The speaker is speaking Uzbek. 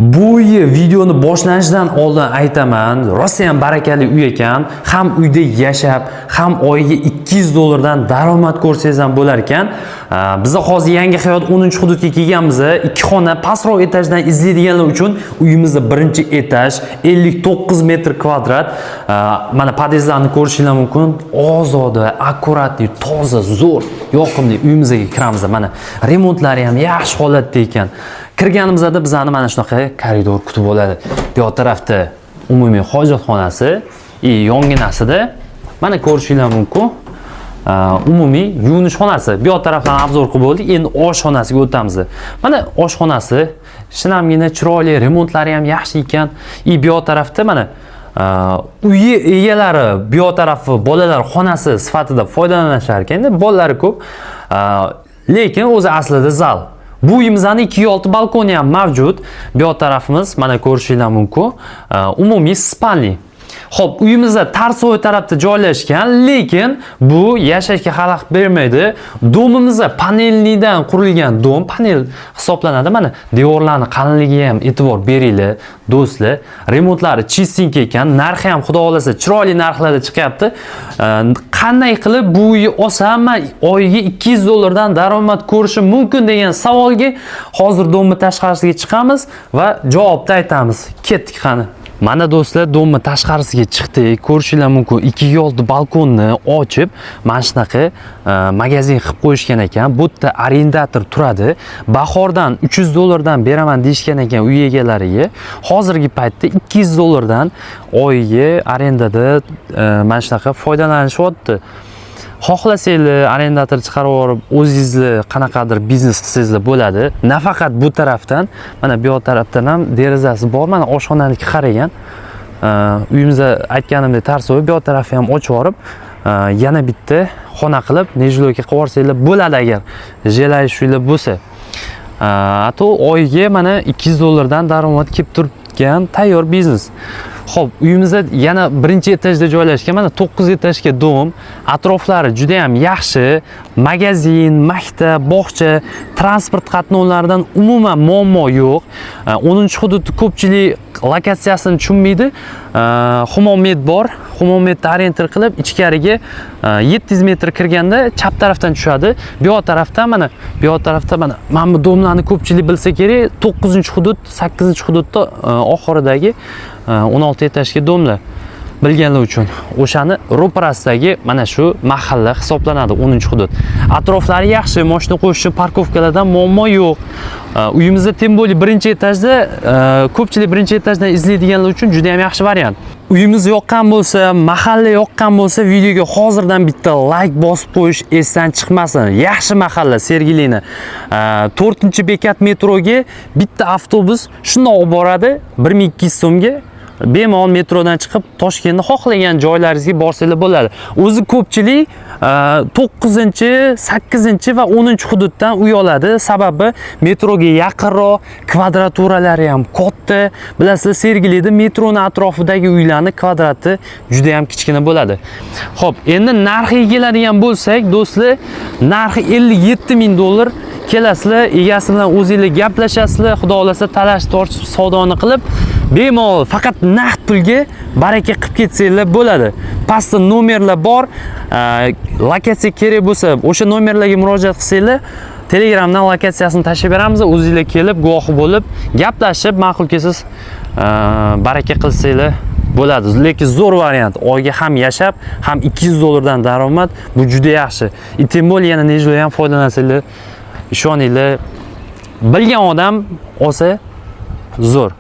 Bu videoni boshlanishidan oldin aytaman, rosayam barakali uy ekan. Ham uyda yashab, ham oyiga 200 dollardan daromad ko'rsangiz ham bo'lar ekan. Biz hozir Yangi Hayot 10-hududga kelganmiz. Ikki xona pastroq etajdan izlaydiganlar uchun uyimizda birinchi etaj 59 metr kvadrat. Mana podyezdlarni ko'rishinglar mumkin. Ozoda, аккуратный, toza, zo'r, yoqimli uyimizga kiramiz. Mana remontlari ham yaxshi holatda ekan. Kirganimizda bizani mana shunaqa koridor kutib oladi. Bu yoq tarafda umumiy hojatxonasi и yonginasida mana ko'rishinglar mumkin. Umumiy yuvinish xonasi. Bu yoq tarafdan обзор qilib bo'ldik. Endi oshxonasiga o'tamiz. Mana oshxonasi shinamgina, chiroyli, remontlari ham yaxshi ekan. И bu yoq tarafda mana uyi egalari bu yoq tarafi bolalar xonasi sifatida foydalanishar ekan. Endi bolalari ko'p. Lekin o'zi aslida zal. Bu uyimizni 2.6 balkoni ham mavjud. Bu yoq tarafimiz mana ko'rishinglar mumkin. Umumiy спальный. Xo'p, uyimizda Tarsoy tarafda joylashgan, lekin bu yashashga xalaqit bermaydi. Domimizda панельный dan qurilgan dom, panel hisoblanadi. Mana devorlarni qalinligiga ham e'tibor beringlar, do'stlar. Remontlari чистенький ekan, narxi ham xudo xolasa chiroyli narxlarda chiqyapti. Qanday qilib bu uyni olsam, man oyiga 200 dollardan daromad ko'rishim mumkin degan savolga hozir domni tashqarisiga chiqamiz va javobni aytamiz. Ketdik qani. Mana do'stlar, domni tashqarisiga chiqdik. Ko'rishinglar mumkin. 2.6 balkonni ochib, mana shunaqa magazin qilib qo'yishgan ekan. Bu yerda arendator turadi. Bahordan 300 dollardan beraman deyishgan ekan uy egalariga. Hozirgi paytda 200 dollardan oyiga arendada mana shunaqa foydalanishyapti. Xohlasanglar arendator chiqarib yuborib, o'zingizni qanaqadir biznes qilsangizlar bo'ladi. Nafaqat bu tarafdan, mana bu yoq tarafdan ham derazasi bor. Mana oshxonaniki qaragan. Uyimizda aytganimdek Tarsoy, bu yoq tarafi ham ochib yuborib, yana bitta xona qilib, нежилойка qilib yuborsanglar bo'ladi agar желающий lar bo'lsa. А то oyiga mana 200 dollardan daromad kelib turgan tayyor biznes. Xo'p, uyimizda yana birinchi etajda joylashgan, mana 9 etajga dom, atroflari juda ham yaxshi, magazin, maktab, bog'cha, transport qatnovlaridan umuman muammo yo'q. 10-hududni ko'pchilik lokatsiyasini tushunmaydi. Humomed bor. Humomedni ориентир qilib ichkariga 700 metr kirganda chap tarafdan tushadi. Bu yoq tarafdan mana, bu yoq tarafda mana bu domlarni ko'pchilik bilsa kerak. 9-hudud, 8-hududda oxiridagi 16 etajga domlar bilganlar uchun o'shani ro'parasidagi mana shu mahalla hisoblanadi 10-hudud. Atroflari yaxshi, mashina qo'yish uchun парковка lardan muammo yo'q. Uyimizda тем более birinchi etajda, ko'pchilik birinchi etajdan izlaydiganlar uchun juda ham yaxshi variant. Uyimiz yoqqan bo'lsa, mahalla yoqqan bo'lsa, videoga hozirdan bitta layk bosib qo'yish esdan chiqmasin. Yaxshi mahalla Sergelini. 4-bekat metroga bitta avtobus shundoq olib boradi 1200 so'mga. Bemalol metrodan chiqib Toshkentni xohlagan joylaringizga borsanglar bo'ladi. O'zi ko'pchilik 9-, 8 va 10 hududdan uy oladi. Sababi metroga yaqinroq, kvadraturalari ham katta. Bilasizlar, Sergelida metroni atrofidagi uylarni kvadrati juda ham kichkina bo'ladi. Xo'p, endi narxiga keladigan bo'lsak, do'stlar, narxi 57 ming dollar. Kelasizlar, egasi bilan o'zinglar gaplashasizlar, xudo xolasa talash tortishib savdoni qilib, bemalol faqat naqd pulga baraka qilib ketsanglar bo'ladi. Pastda nomerlar bor. Lokatsiya kerak bo'lsa, o'sha nomerlarga murojaat qilsanglar, Telegramdan lokatsiyasini tashlab beramiz. O'zinglar kelib, guvohi bo'lib, gaplashib, ma'qul kelsa, baraka qilsanglar bo'ladi. Lekin zo'r variant. Oyga ham yashab, ham 200 dollardan daromad, bu juda yaxshi. И тем более yana нежилой ham foydalansanglar, ishoninglar, bilgan odam olsa zo'r.